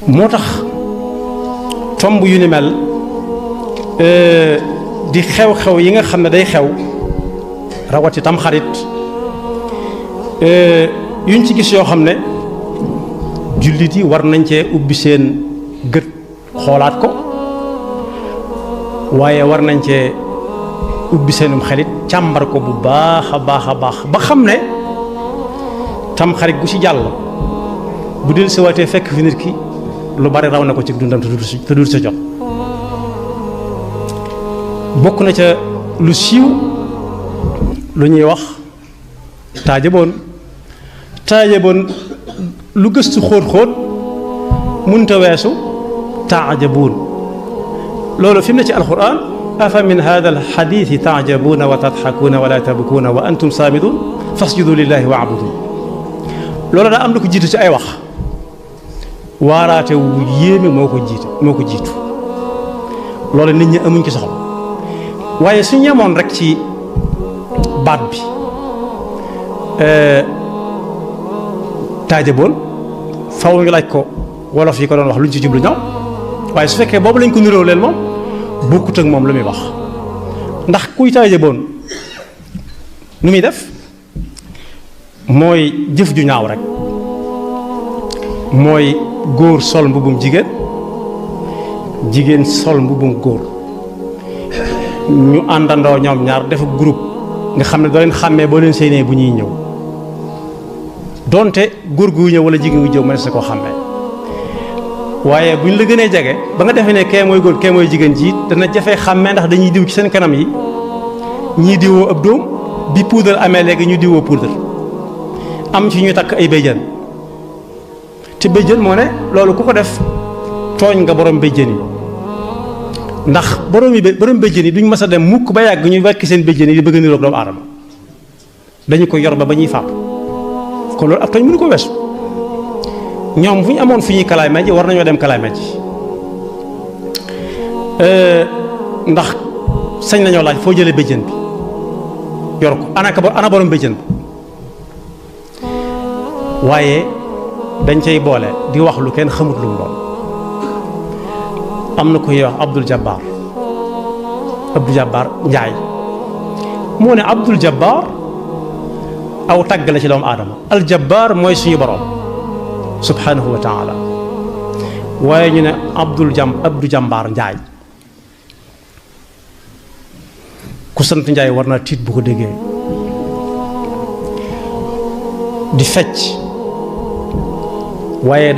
moo tax tomb yu ni mel di xew-xew yi nga xam ne day xew rawati tam xarit yuñ ci gis yoo xam ne jullit yi war nañ cee ubbi seen gët xoolaat ko waaye war nañ cee ubbi seenum xelit càmbar ko bu baax a baax a baax ba xam ne tam xarit gu ci jàll bu del si waatee fekk fi nit ki lu bari raw na ko ci dundam te du sa jot bokk na ca lu siiw lu ñuy wax taajaboon lu gëstu xóot-xóot munta weesu taajabuun loolu fi mu ne ci alquran afa min hada alxadithi taajabuuna wa tadxakuuna wala tabkuuna wa antum saamidun fasjudu lillahi wa abudu loolu daa am lu ko jiitu ci ay wax waaraate wu yéeme moo ko jiitu loolu nit ñi amuñ ci soxla waaye su ñemoon rek ci baat bi taajaboon faw ñu laaj ko wolof yi ko doon wax luñ ci jublu ñaw waaye su fekkee boobu lañ ko niroo leen moom bokkut ak moom lu muy wax ndax kuy taajaboon nu muy def mooy jëf ju ñaaw rek mooy góor sol mbubum jigéen sol mbubum góor ñu àndandoo ñoom ñaar def groupe nga xam ne doo leen xàmmee boo leen séenee bu ñuy ñëw donte góor gu ñëw wala jigéen gu ñëw mënees na koo xàmmee waaye bu ñu la gënee jege ba nga defee ne kee mooy góor kee mooy jigéen ji dana jafee xàmmee ndax dañuy diw ci seen kanam yi ñii diwoo ab dóom bi poudre amee léegi ñu diwoo poudre am ci ñu takk ay béjjën te béjjën moo ne loolu ku ko def tooñ nga borom béjjën yi ndax borom béjjën yi duñ mës a dem mukk ba yàgg ñu wekk seen béjjën yi di bëgg a niroog doomu aadama dañu ko yor ba ñuy fàpp kon loolu ab tooñ mënu ko weesu ñoom fu ñu amoon fu ñuy kalaame ji war nañoo dem kalaame ji ndax sañ nañoo laaj foo jëlee béjjën bi yor ko ana borom béjjën bi waaye dañ cay boole di wax lu kenn xamut lu mu doon am na ko ñuy wax Abdul Jabbar Njaay moo ne Abdul Jabbar aw tagg la ci doomu aadama al Jabbar mooy suñu borom subhanahu wa taala waaye ñu ne Abdul Jàmbaar Njaay ku sant Njaay war naa tiit bu ko déggee di fecc waaye